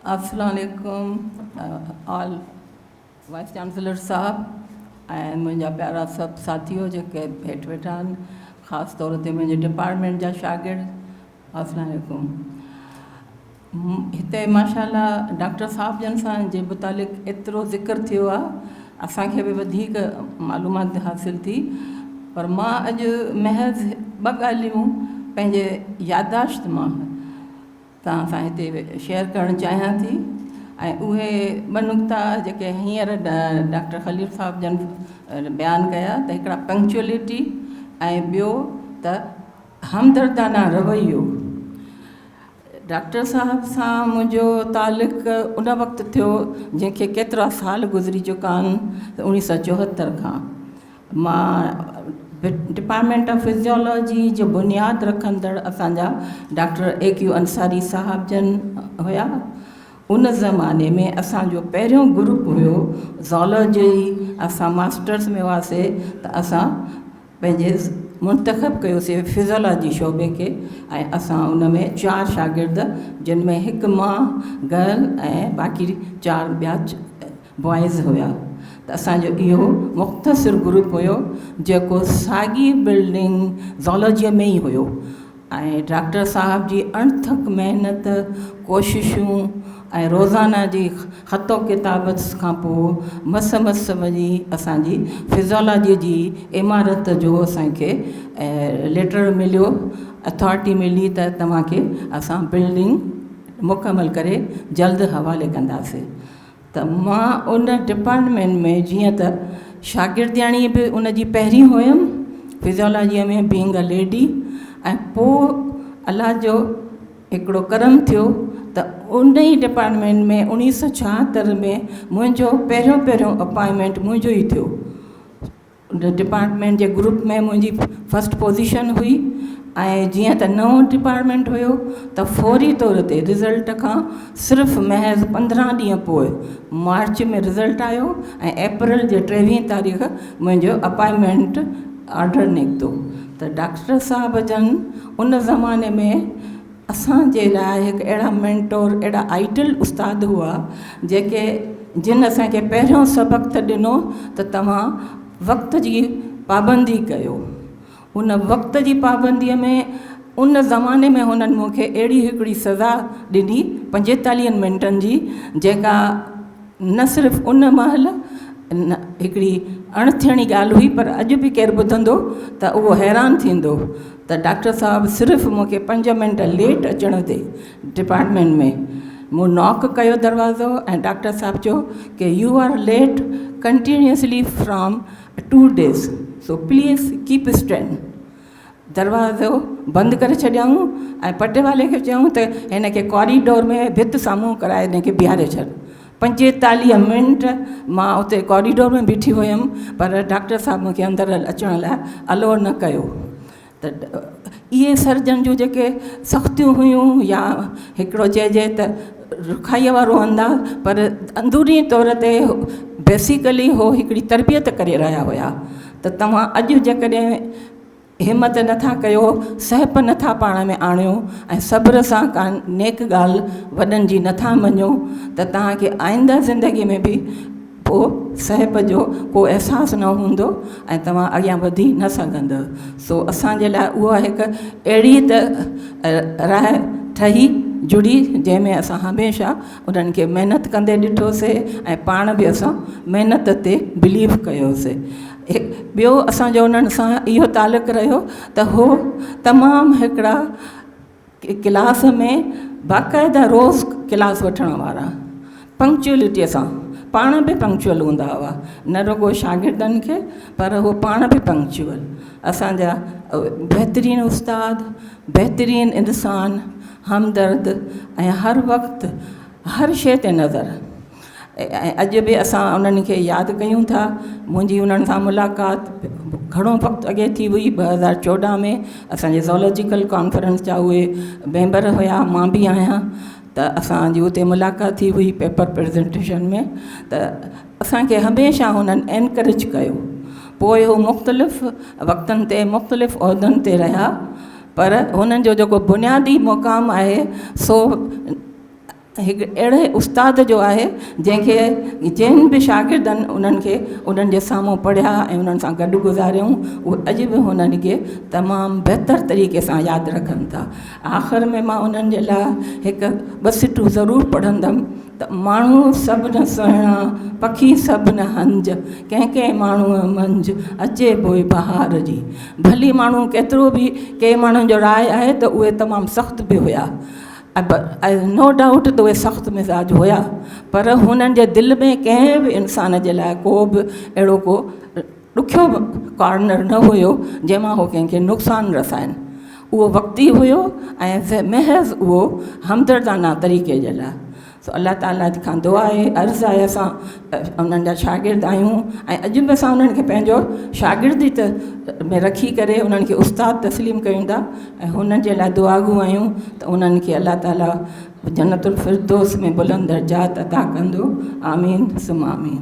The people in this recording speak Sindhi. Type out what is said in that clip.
السلام عليڪم آل وائيس چانسلر صاحب ۽ منهنجا پيارا سڀ ساٿيو جيڪي هيٺ ويٺا آهن خاص طور تي منهنجي ڊپارٽمينٽ جا شاگرد السلام عليڪم هتي ماشاء الله ڊاڪٽر صاحب جن سان جي متعلق ايترو ذڪر ٿيو آهي اسان کي به وڌيڪ معلومات حاصل ٿي پر مان اڄ محض ٻه ڳالهيون پنهنجي ياداشت مان توهان سان هتي شيئر ڪرڻ چاهيان ٿي ۽ اهي ٻه نقطا جيڪي هينئر ڊاڪٽر خليل صاحب جن بيان ڪيا ته هڪڙا پنڪچوئلٽي ۽ ٻيو ته همدردانه رويو. ڊاڪٽر صاحب سان منهنجو تعلق ان وقت ٿيو جنهن کي ڪيترا سال گذري چڪا آهن اوڻيهه سو چوهتر کان مان ڊپارٽمينٽ آف فزيالاجي جو بنياد رکندڙ اسان جا ڊاڪٽر اي ڪيو انصاري صاحب جن هيا ان زماني ۾ اسان جو پهريون گروپ هيو زولاجي اسان ماسٽرس ۾ هئاسي ته اسان پنهنجي منتخب ڪيوسي فزيالاجي شعبي کي ۽ اسان ان ۾ چار شاگرد جن ۾ هڪ مان گرل ۽ باقي چار ٻيا بوائز هيا ته اسان جو اهو مختصر گروپ هيو جيڪو ساڳي بلڊنگ زولاجيء ۾ ئي هيو ۽ ڊاڪٽر صاحب جي اڻٿڪ محنت ڪوششون ۽ روزانه جي خط و ڪتابت کان پوء مس مس وڃي اسان جي فزيالاجيء جي عمارت جو اسان کي ليٽر مليو اٿارٽي ملي ته توهان کي اسان بلڊنگ مڪمل ڪري جلد حوالي ڪنداسين. ته مان ان ڊپارٽمينٽ ۾ جيئن ته شاگردياڻي به ان جي پهرين هيم فزيالاجيء ۾ بينگ ا ليڊي ۽ پوء الله جو هڪڙو ڪرم ٿيو ته ان ئي ڊپارٽمينٽ ۾ اوڻيهه سو ڇاهتر ۾ منهنجو پهريون پهريون اپائنٽمينٽ منهنجو ئي ٿيو. ڊپارٽمينٽ جي گروپ ۾ منهنجي فرسٽ پوزيشن هئي ۽ جيئن ته نئون ڊپارٽمينٽ هيو ته فوري طور تي رزلٽ کان صرف محض 15 ڏينهن پوء مارچ ۾ رزلٽ آيو ۽ اپريل جي 23 تاريخ منهنجو اپائنٽمينٽ آرڊر نڪتو ته ڊاڪٽر صاحب جن ان زماني ۾ اسان جي لاء هڪ اهڙا مينٽور اهڙا آئيڊل استاد هئا جيڪي جن اسان کي پهريون سبق ته ڏنو ته توهان وقت جي پابندي ڪيو ان وقت جي پابندي ۾ ان زماني ۾ هنن مون کي اهڙي هڪڙي سزا ڏني پنجيتاليهن منٽن جي جيڪا نه صرف ان مهل هڪڙي اڻ ٿيڻي ڳالهه هئي پر اڄ به ڪير ٻڌندو ته اهو حيران ٿيندو ته ڊاڪٽر صاحب صرف مون کي پنج منٽ ليٽ اچڻ تي ڊپارٽمينٽ ۾ مون ناڪ ڪيو دروازو ۽ ڊاڪٽر صاحب چيو ڪي you are late continuously from two days so please keep stand دروازو بند ڪري ڇڏيائون ۽ پٽيوالي کي چيائون ته هن کي ڪاريڊور ۾ ڀت سامهون ڪرائي هن کي بيهاري ڇڏ. 45 منٽ مان اتي ڪاريڊور ۾ بيٺي هيم پر ڊاڪٽر صاحب مون کي اندر اچڻ لاء الو نه ڪيو ته اهي سرجن جون جيڪي سختيون هيون يا هڪڙو چئجي ته رکائيء وارو انداز پر اندروني طور تي بيسيڪلي هو هڪڙي تربيت ڪري رهيا هيا ته توهان اڄ جيڪڏهن همت نه ٿا ڪيو، سهپ نه ٿا پاڻ ۾ آڻيو ۽ صبر سان ڪا نيڪ ڳالهه وڏن جي نه ٿا مڃو ته توهان کي آئنده زندگي ۾ به پوء سهپ جو ڪو احساس نه هوندو ۽ توهان اڳيان وڌي نه سگهندؤ. سو اسان جي لاء اها هڪ اهڙي ته راهه ٺهي جڙي جنهن ۾ اسان هميشه انهن کي محنت ڪندي ڏٺوسي ۽ پاڻ به اسان محنت تي بليو ڪيوسي. ٻيو اسان جو انهن سان اهو تعلق رهيو ته هو تمام هڪڙا ڪلاس ۾ باقاعده روز ڪلاس وٺڻ وارا پنڪچوئلٽيء سان پاڻ به پنڪچوئل هوندا هئا نه رڳو شاگردن کي پر هو پاڻ به پنڪچوئل اسان جا بهترين استاد بهترين انسان همدرد ۽ هر وقت هر شيء تي نظر ۽ اڄ به اسان انهن کي ياد ڪيون ٿا منهنجي انهن سان ملاقات گهڻو وقت اڳي ٿي هئي 2014 ۾ اسانجي زولاجيڪل ڪانفرنس جا اهي ميمبر هيا مان به آهيان ته اسانجي اتي ملاقات ٿي هئي پيپر پريزنٽيشن ۾ ته اسانکي هميشه هنن انڪريج ڪيو پوء هو مختلف وقتن تي مختلف عهدن تي رهيا پر هنن جو جيڪو بنيادي مقام آهي سو هڪ اهڙي استاد جو آهي جنهن کي جن به شاگردن انهن کي انهن جي سامهون پڙهيا ۽ انهن سان گڏ گذاريائون اهي اڄ به هنن کي تمام بهتر طريقي سان ياد رکن ٿا. آخر ۾ مان انهن جي لاء هڪ ٻه سٽون ضرور پڙهندم ته ماڻهو سڀ نه سهڻا، پکي سڀ نه هنج، ڪنهن ڪنهن ماڻهوء منجهه اچي بوء بهار جي. ڀلي ماڻهو ڪيترو به ڪي ماڻهن جو راء آهي ته اهي تمام سخت به هيا نو ڊائوٽ ته اهي سخت مزاج هيا پر هنن جي دل ۾ ڪنهن به انسان جي لاء ڪو به اهڙو ڪو ڏکيو ڪارنر نه هيو جنهن مان هو ڪنهن کي نقصان رسائن اهو وقتي هيو ۽ محض اهو همدردانه طريقي جي لاء سو الله تعاليٰ کان دعا آهي عرض آهي اسان انهن جا شاگرد آهيون ۽ اڄ به اسان انهن کي پنهنجو شاگردي ته ۾ رکي ڪري انهن کي استاد تسليم ڪيون ٿا ۽ هنن جي لاء دعاگو آهيون ته انهن کي الله تعاليٰ جنت الفردوس ۾ بلند درجات عطا ڪندو آمين ثم آمين.